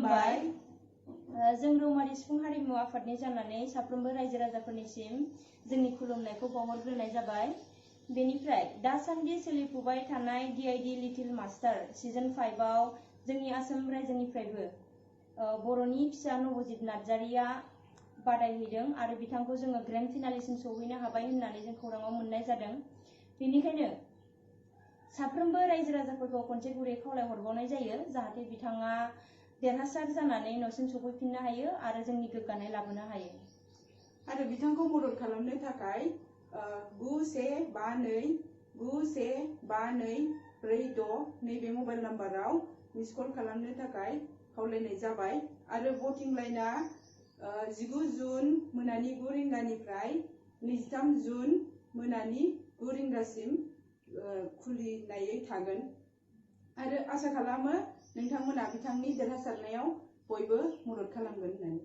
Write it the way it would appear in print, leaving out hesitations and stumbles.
खुलुमबाय। जों रौमारि सिफुं हारिमु आफादनि जानानै साफ्रोमबो रायजो राजाफोरनिसिम जोंनि खुलुमनायखौ बावहरग्रोनाय जाबाय। बेनिफ्राय दासान्दि सोलिफुबाय थानाय DID लिटिल मास्टार सिजन 5 आव जोंनि आसाम रायजोनिफ्रायबो बर'नि फिसा नब'जित नार्जारिया बादायहैदों आरो बिथांखौ जोङो ग्रेन्ड फिनालेसिम सौहैनो हाबाय होननानै जों खौराङाव मोननाय जादों। बेनिखायनो साफ्रोमबो रायजो राजाफोरखौ खनसे गुरै खावलायहरबावनाय जायो जाहाथे बिथाङा देरहासार जानानै न'सिम सफैफिननो हायो आरो जोंनि गोग्गानाय लाबोनो हायो। आरो बिथांखौ मदद खालामनो थाखाय 9152 915246 नैबे मबाइल नाम्बाराव मिस कल खालामनो थाखाय खावलायनाय जाबाय। आरो भटिं लाइना 19 जुन मोनानि 9 रिंगानिफ्राय 23 जुन मोनानि 9 रिंगासिम खुलिनायै थागोन आरो आसा खालामो नोंथांमोना बिथांनि देरहासारनायाव बयबो मदद खालामगोन होननानै।